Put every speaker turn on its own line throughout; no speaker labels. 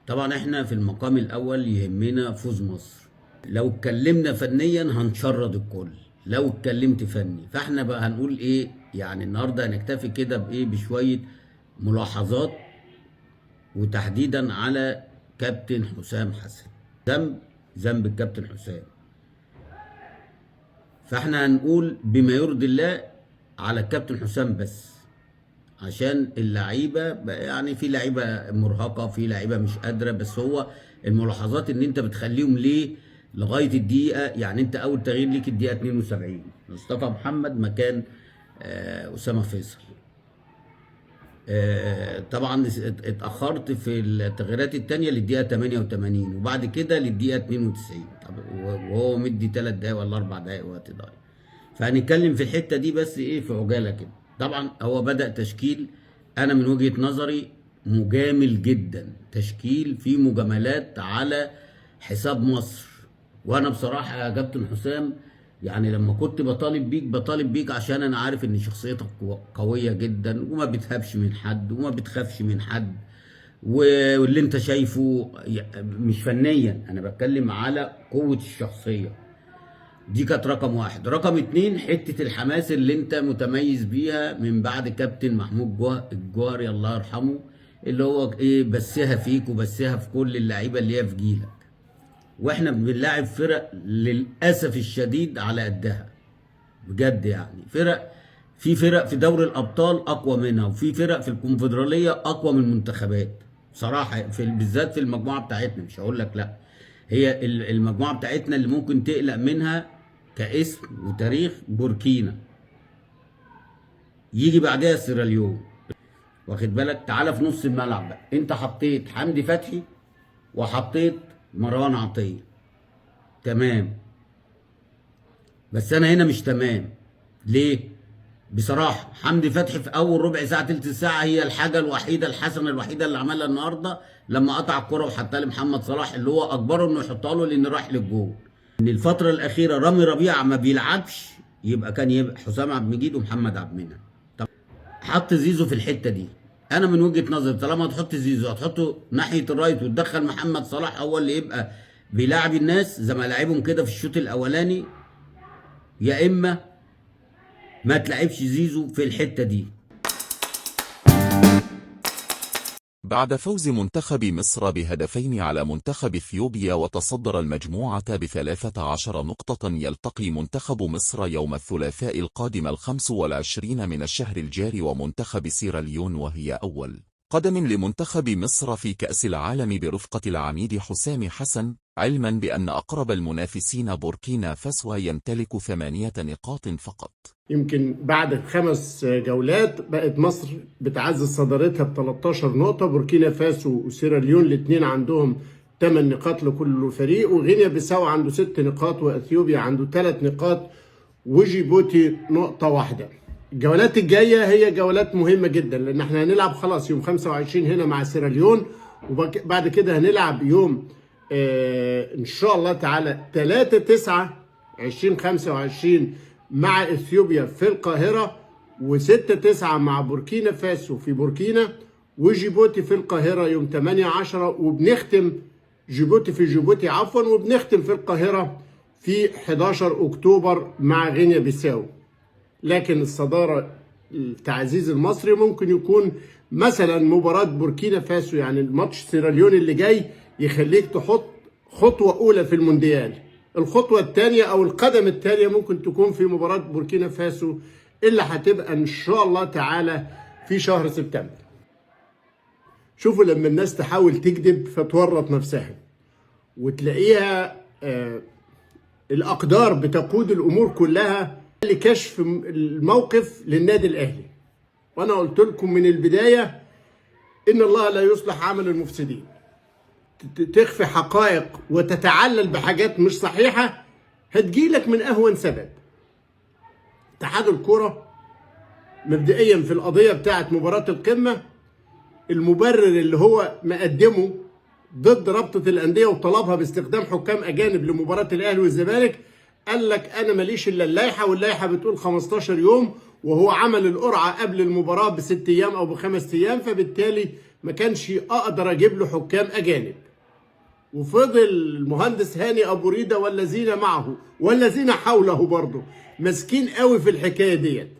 طبعا احنا في المقام الاول يهمنا فوز مصر. لو اتكلمنا فنيا هنشرد الكل، لو اتكلمت فني فاحنا بقى هنقول ايه؟ يعني النهارده هنكتفي كده بايه؟ بشوية ملاحظات، وتحديدا على كابتن حسام حسن. ذنب الكابتن حسام، فاحنا هنقول بما يرضي الله على الكابتن حسام بس، عشان اللعيبة يعني في لعيبة مرهقة، في لعيبة مش قادرة. بس هو الملاحظات ان انت بتخليهم ليه لغاية الدقيقة، يعني انت اول تغيير ليك الدقيقة 72، مصطفى محمد مكان اسامة فيصل. طبعا اتاخرت في التغييرات الثانية للدقيقه 88، وبعد كده للدقيقه 92. طب وهو مدي 3 دقايق ولا 4 دقايق وقت ضايع. فهنتكلم في الحتة دي بس ايه في عجالة كده. طبعا هو بدا تشكيل انا من وجهه نظري مجامل جدا، تشكيل فيه مجاملات على حساب مصر. وانا بصراحة يا كابتن حسام، يعني لما كنت بطالب بيك عشان انا عارف ان شخصيتك قوية جدا، وما بتهابش من حد وما بتخافش من حد، واللي انت شايفه مش فنيا، انا بتكلم على قوة الشخصية. دي كانت رقم واحد. رقم اتنين، حتة الحماس اللي انت متميز بيها من بعد كابتن محمود الجوهري الله يرحمه، اللي هو ايه، بسها فيك وبسها في كل اللعيبة اللي هي في جيلك. واحنا بنلاعب فرق للأسف الشديد على قدها بجد، يعني في فرق في دوري الأبطال أقوى منها، وفي فرق في الكونفدرالية أقوى من المنتخبات بصراحة، بالذات في المجموعة بتاعتنا. مش هقول لك لا، هي المجموعة بتاعتنا اللي ممكن تقلق منها كاسم وتاريخ بوركينا، يجي بعدها سيراليون، واخد بالك. تعالى في نص الملعب بقى، انت حطيت حمدي فتحي وحطيت مروان عطية، تمام، بس انا هنا مش تمام. ليه؟ بصراحة حمدي فتحي في اول ربع ساعة تلت ساعة هي الحاجة الوحيدة الحسنة الوحيدة اللي عملها النهارده، لما قطع الكره وحطها لمحمد صلاح، اللي هو اجبره انه يحطها له لان راح للجول. ان الفترة الاخيرة رامي ربيعة ما بيلعبش، يبقى كان يبقى حسام عبد المجيد ومحمد عبد المنعم. طب حط زيزو في الحتة دي، انا من وجهه نظري طالما هتحط زيزو هتحطه ناحية ال right وتدخل محمد صلاح هو اللي يبقى بيلاعب الناس زي ما لعبهم كده في الشوط الاولاني، يا اما ما تلعبش زيزو في الحتة دي.
بعد فوز منتخب مصر بهدفين على منتخب اثيوبيا وتصدر المجموعة ب13 نقطة، يلتقي منتخب مصر يوم الثلاثاء القادم 25 من الشهر الجاري ومنتخب سيراليون، وهي أول قدم لمنتخب مصر في كأس العالم برفقة العميد حسام حسن، علما بأن أقرب المنافسين بوركينا فاسو يمتلك 8 نقاط فقط.
يمكن بعد 5 جولات بقت مصر بتعزز صدارتها ب 13 نقطة، بوركينا فاسو وسيراليون الاثنين عندهم 8 نقاط لكل فريق، وغينيا بيساو عنده 6 نقاط، واثيوبيا عنده 3 نقاط، وجيبوتي نقطة واحدة. الجولات الجاية هي جولات مهمة جدا، لأن احنا هنلعب خلاص يوم 25 هنا مع سيراليون، وبعد كده هنلعب يوم ان شاء الله تعالى 3/9/2025 مع اثيوبيا في القاهرة، و6/9 مع بوركينا فاسو في بوركينا، وجيبوتي في القاهرة يوم 8/10، وبنختم جيبوتي في جيبوتي عفوا، وبنختم في القاهرة في 11 اكتوبر مع غينيا بيساو. لكن الصدارة التعزيز المصري ممكن يكون مثلا مباراة بوركينا فاسو، يعني الماتش سيراليون اللي جاي يخليك تحط خطوة أولى في المونديال. الخطوة الثانية أو القدم الثانية ممكن تكون في مباراة بوركينا فاسو اللي هتبقى إن شاء الله تعالى في شهر سبتمبر. شوفوا لما الناس تحاول تكذب فتورط نفسها، وتلاقيها الأقدار بتقود الأمور كلها لكشف الموقف للنادي الأهلي. وأنا قلت لكم من البداية إن الله لا يصلح عمل المفسدين. تخفي حقائق وتتعلل بحاجات مش صحيحة هتجيلك من أهون سبب. اتحاد الكرة مبدئيا في القضية بتاعت مباراة القمة، المبرر اللي هو مقدمه ضد رابطة الأندية وطلبها باستخدام حكام أجانب لمباراة الأهلي والزمالك، قال لك أنا ماليش إلا اللائحة، واللائحة بتقول 15 يوم، وهو عمل القرعة قبل المباراة ب6 أيام أو ب5 أيام، فبالتالي ما كانش اقدر اجيب له حكام اجانب. وفضل المهندس هاني ابو ريده والذين معه والذين حوله برضه ماسكين قوي في الحكاية ديت،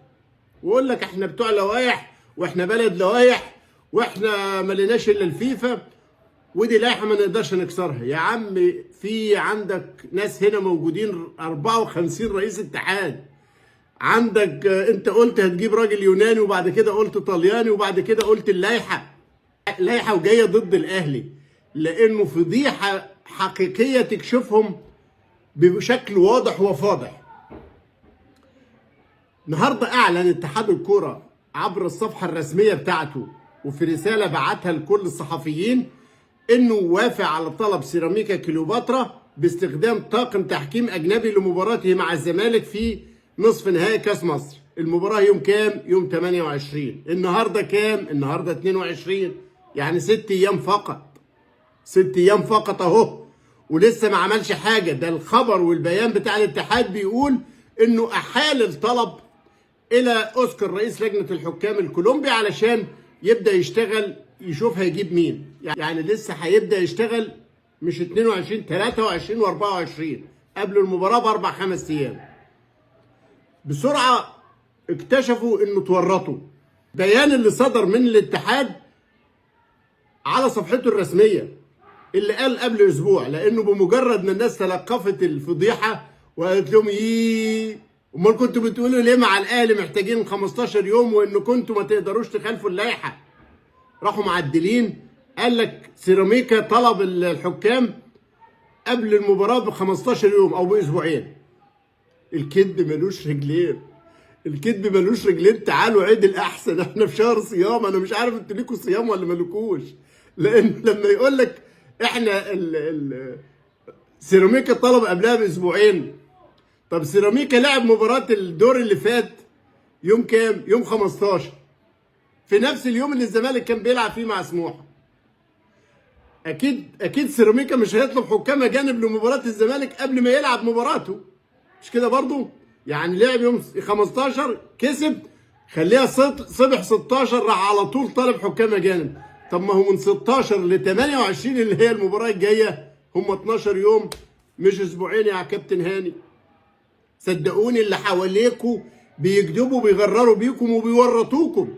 ويقول لك احنا بتوع لوائح واحنا بلد لوائح واحنا ما لناش الا الفيفا، ودي لائحة ما نقدرش نكسرها. يا عم في عندك ناس هنا موجودين 54 رئيس اتحاد، عندك انت قلت هتجيب راجل يوناني، وبعد كده قلت طلياني، وبعد كده قلت اللائحة لائحة وجاية ضد الاهلي، لانه فضيحة حقيقية تكشفهم بشكل واضح وفاضح. النهارده اعلن اتحاد الكورة عبر الصفحة الرسمية بتاعته وفي رسالة بعتها لكل الصحفيين انه وافق على طلب سيراميكا كليوباترا باستخدام طاقم تحكيم اجنبي لمباراته مع الزمالك في نصف نهائي كاس مصر. المباراة يوم كام؟ يوم 28. النهارده كام؟ النهارده 22، يعني 6 ايام فقط. 6 ايام فقط اهو، ولسه ما عملش حاجة. ده الخبر والبيان بتاع الاتحاد بيقول انه احال الطلب الى اوسكار رئيس لجنة الحكام الكولومبي علشان يبدا يشتغل، يشوف هيجيب مين. يعني لسه هيبدا يشتغل مش 22، 23 و24 قبل المباراة باربع خمس ايام. بسرعة اكتشفوا انه تورطوا. بيان اللي صدر من الاتحاد على صفحته الرسمية اللي قال قبل اسبوع، لانه بمجرد ما الناس تلقفت الفضيحة وقالت لهم ايه، امال كنتوا بتقولوا ليه مع الاهلي محتاجين 15 يوم وان كنتوا ما تقدروش تخالفوا اللائحة؟ راحوا معدلين، قال لك سيراميكا طلب الحكام قبل المباراة ب 15 يوم او باسبوعين. الكذب ملوش رجلين، الكذب ملوش رجلين. تعالوا عدل احسن، احنا في شهر صيام. انا مش عارف انتوا ليكوا صيام ولا مالكوش، لان لما يقول لك احنا سيراميكا طلب قبلها باسبوعين، طب سيراميكا لعب مباراة الدور اللي فات يوم كام؟ يوم 15، في نفس اليوم اللي الزمالك كان بيلعب فيه مع سموحة. اكيد سيراميكا مش هيطلب حكام اجانب لمباراة الزمالك قبل ما يلعب مباراته، مش كده برضو؟ يعني لعب يوم 15 كسب، خليها صبح 16 راح على طول طالب حكام اجانب. طب ما هو من 16 ل 28 اللي هي المباراة الجاية هم 12 يوم مش اسبوعين يا كابتن هاني. صدقوني اللي حواليكوا بيكذبوا بيغرروا بيكم وبيورطوكم.